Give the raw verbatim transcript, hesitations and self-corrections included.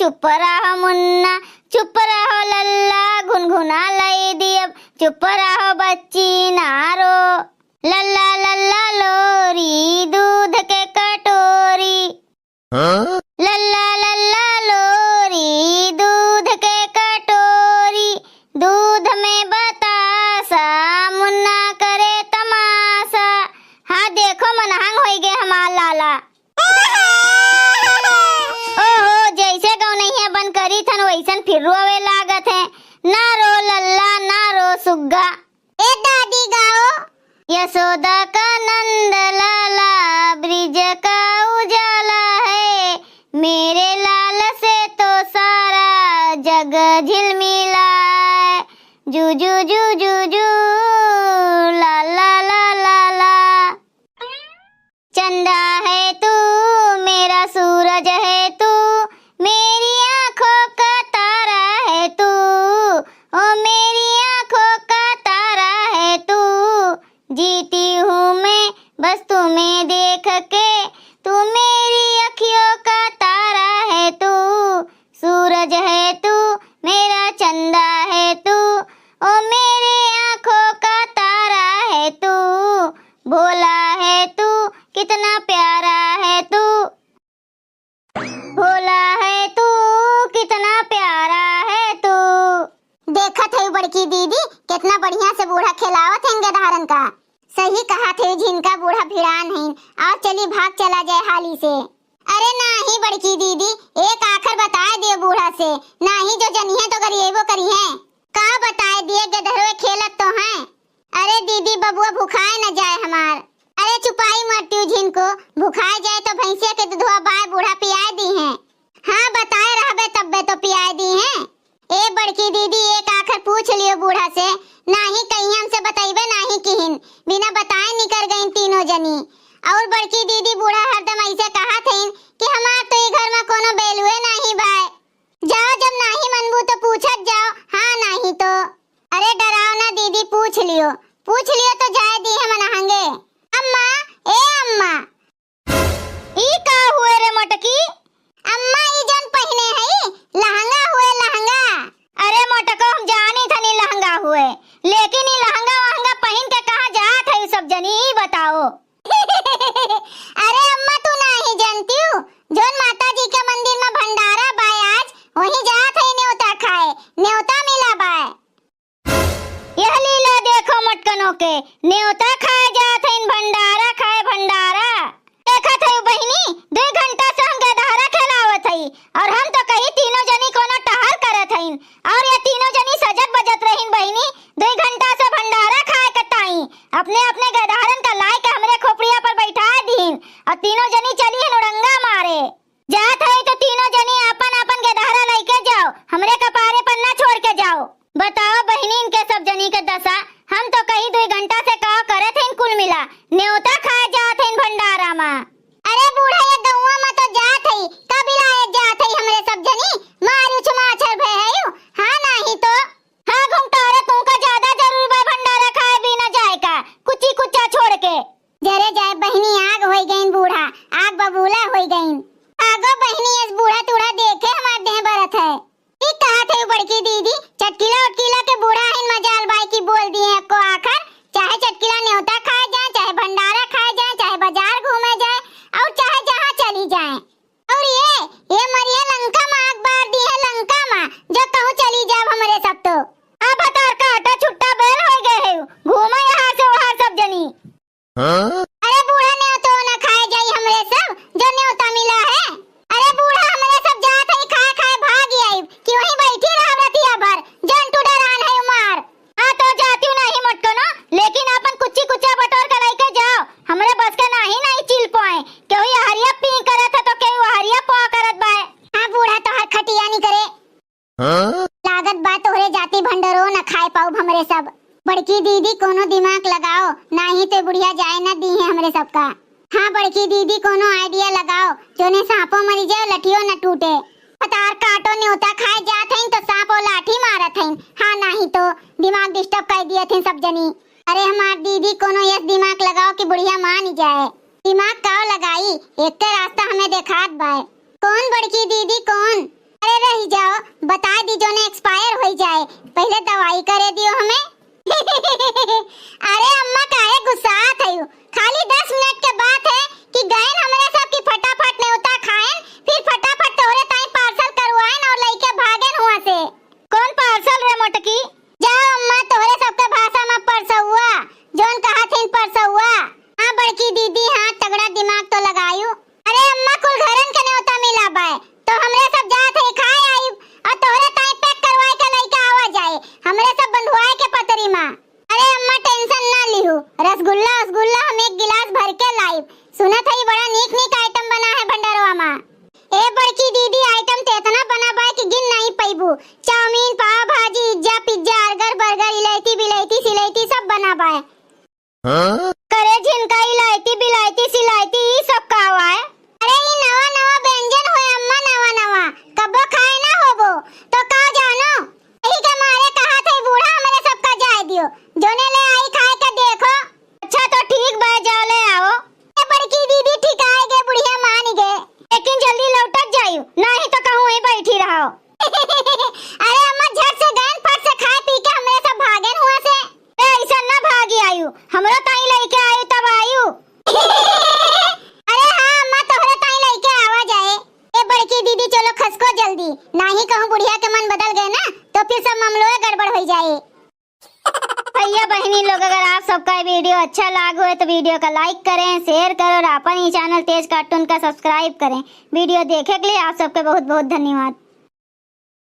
चुप रहो मुन्ना, चुप रहो लल्ला, घुनघुना लई दियब, चुप रहो बच्ची ना रो। लल्ला लल्ला लोरी दूध के कटोरी। हाँ? लल्ला लल्ला लोरी दूध के कटोरी, दूध में बतासा, मुन्ना करे तमासा। हाँ देखो मनहंग होई गए हमार लाला। ओहो, जैसे गौनैया बन करी थन वैसन फिर रोवे लागत है। ना रो लल्ला, ना रो सुग्गा। ए दादी गाओ। यशोदा का नंद लाला, ब्रिज का उजाला है, मेरे लाल से तो सारा जग झिलमिला है। जू जू जू जू जू, ला ला ला ला ला। चंदा है तू, मेरा सूरज है तू, मेरी आंखों का तारा है तू, ओ मेरी आंखों का तारा है तू। जीती हूँ मैं बस तुम्हें देख के, तू मेरी अखियों का तारा है तू। सूरज है तू, मेरा चंदा है तू, ओ मेरे आंखों का तारा है तू। भोला है तू, कितना प्यारा है तू, भोला है तू, कितना प्यारा है तू। देखत है बड़की दीदी, कितना बढ़िया से बूढ़ा खेलावत है इनके धारन का। सही कहा थे, झिनका बूढ़ा भिड़ान है। और चली भाग चला जाए हाली से। अरे नाही बड़की दीदी, एक आखर बताए दियो बूढ़ा से, नाही जो जनिहे तो गरिएबो करिहे। का बताए दिए, गदहरवे खेलत तो हैं। अरे दीदी, बबुआ भुखाए न जाए हमार। अरे चुपाई मरतिउ झिनको, भुखाए जाए तो भैंसिया के दुधवा बाय बूढ़ा पियाए दीहे। हाँ बताए रहबे तब्बे तो पियाए दीहे। ए बड़की दीदी, एक आखर पूछ लियो बूढ़ा से, नाही कहीं हमसे बतइबे नाही किहिन, बिना बताए निकर गईन तीनों जनी। और बड़की दीदी, बूढ़ा हरदम ऐसे कहत हईन कि हमार तो ई घर में कोनो बैलुए नाही बाय। जाओ, जब नाही मनबू तो पूछत जाओ, हाँ नाही तो। अरे डराओ ना दीदी, पूछ लियो, पूछ लियो तो जाए दीहे मनहंगे। अम्मा, ए अम्मा, ई का हुए रे मोटकी? अम्मा, ई जौन पहिने हई, लहंगा हुए, लहंगा। अरे मोटको, हम जानी थनी लहंगा हुए, लेकिन ई लहंगा वहंगा पहिन के कहाँ जात है सब जनी, ई बताओ। अरे अम्मा, तू नाही जानतिउ, जौन माता जी के मंदिर में भंडारा बाय आज, वहीं जात है न्योता खाए, न्योता मिला बाय। यह लीला देखो मटकनों के, न्योता खाए जात हईन, भंडारा खाए भंडारा। देखत हई बहिनी, दुई घंटा से हम गदहरा खेलावत हई, और हम तो कही तीनों जनी कोनो टहर करत हईन, और ये तीनों जनी सजत बजत रहीन बहिनी, दुई घंटा से भंडारा खाए के ताई अपने अपने गदहरन का लाए के हमरे खोपड़िया पर बैठाए दीन, और तीनों जनी चली हन उड़ंगा मारे। जात हई तो तीनों जनी आपन आपन गदहरा लइके जाओ, हमरे कपारे पर ना छोड़ के जाओ। बताओ बहिनी, इनके सब जनी के दशा। हम तो कही दुई घंटा से का करत हईन कुल मिला, न्योता खाए जात हईन भंडारा मा। अरे बूढ़ा, ये गौवा मा तो जात हई, कब इलाए जात हई हमरे सब जनी, मार उछ माछर भय हई, हाँ नाही तो। हाँ घुमटारे, तुमका ज्यादा जरूर बा भंडारा खाए बिना जाए का, कुची कुचा छोड़ के। जरे जाए बहिनी, आग होई गईन बूढ़ा, आग बबूला होई गईन। आगो बहिनी, एस बूढ़ा तूढ़ा देखे हमार देह बरत है। ई कहा थे बड़की दीदी, चटकीला उटकीला के बूढ़ा हईन मजाल बाई की बोल दिए एको आखर, चाहे चटकीला न्योता खाए जाए, चाहे भंडारा खाए जाए, चाहे बाजार घूमे जाए, और चाहे जहाँ चली जाए। और ये, ये मरिया लंका मा आग बार दिहे लंका मा, जो कहूँ चली जाब हमरे सब तो। अब भतार का आटा छुट्टा बैल होई गए है, घूमा यहाँ से वहाँ सब जनी। हाँ? अरे बूढ़ा न्योतो न खाए जाई हमरे सब, जो न्योता मिला है। अरे बूढ़ा हमरे सब जात है खाए खाए भाग आई, कि वहीं बैठी रह रतिया भर, जंतु डरान है मार। हाँ तो जातिउ नाही मटकनो, लेकिन आपन कुच्ची कुच्चा बटोर के लइके जाओ। हमरे बस के नाही, नाही चिल पाए। केहू ये हरिया पी करत है तो केहू हरिया पा करत बाए। हाँ बूढ़ा, तोहर खटिया नहीं करे। हाँ? लागत बा तोहरे जाति भंडरो न खाए पाउब हमरे सब। बड़की दीदी कोनो दिमाग लगाओ, नाही तो बुढ़िया जाए न दीहे हमरे सबका। हाँ बड़की दीदी, कोनो idea लगाओ, जोने सांपो मरी जाए, लठियो न टूटे। पतार काटो, न्योता खाए जात हईन तो सांप और लाठी मारत हईन। हाँ नाही तो दिमाग disturb कर दिए थे सब जनी। अरे हमार दीदी, कोनो यस दिमाग लगाओ कि बुढ़िया मान जाए। दिमाग काओ लगाई, एक रास्ता हमें देखात बाए। कौन बड़की दीदी, कौन? अरे रहि जाओ, बताइ दी जौने expire होइ जाए, पहिले दवाई करे दियो हमें। अरे अम्मा काहे गुस्सात हयू? खाली दस मिनट के बात है कि गएन हमरे सब की फटाफट नेवता खाएन, फिर फटाफट तोहरे ताई parcel करवाएन और लइके भागेन हुआँ से। कौन parcel रे मोटकी? जाओ अम्मा, तोहरे सबके भाषा मा परसौआ, जौन कहत हइन परसौआ। हाँ बड़की दीदी, हाँ, तगड़ा दिमाग तो लगायू। अरे अम्मा, कुल घरन के नेवता मिला बाय, तो हमरे सब जात हई खाए आइब, और तोहरे ताई pack करवाए के लइके आवा जाए, हमरे सब बंधुआए के पतरी मा। अरे अम्मा, tension ना लिहू, रसगुल्ला, रसगुल्ला हम एक गिलास भर के लाइब। सुनत हई बड़ा नीक नीक item बना है भंडरवा मा। ए बड़की दीदी, item तो एतना बना बाय कि गिन नहीं पइबू। चाउमीन, पाव भाजी, इज्जा पिज्जा, अर्गर बर्गर, इलायती बिलायती सिलायती सब बना बाय। हाँ? करे झिनका इलायती बिलायती सिलायती ई सब का बाय? अरे ई नवा नवा व्यंजन होय अम्मा, नवा नवा, कब्बो खाए ना होबो, तो का जानो? यही के मारे कहत हई बूढ़ा हमरे सबका जाए दियो, जौने ले आई खाए के देखो। अच्छा तो ठीक बा, जाओ ले आओ। ए बड़की दीदी, ठिकाए गे, बुढ़िया मान गे। लेकिन जल्दी लौटत जाइयो, नाही तो कहूँ वहीं बैठी रहो। अरे अम्मा, झट से गएन, फट से खाए पी के हमरे सब भागेन हुआँ से। ए, ऐसा ना भागी आयु, हमरो ताई लइके आयु तब आयु। अरे हाँ अम्मा, तोहरे ताई लइके आवा जाए। ए बड़की दीदी, चलो खसको जल्दी, नाही कहूँ बुढ़िया के मन बदल गए ना, तो फिर सब मामलो गड़बड़ होइ जाए। भैया बहिनी लोग, अगर आप सबका ये video अच्छा लागो है तो video का like करें, share करें और अपन ही channel तेज cartoon का subscribe करें। Video देखे के लिए आप सबके बहुत बहुत धन्यवाद।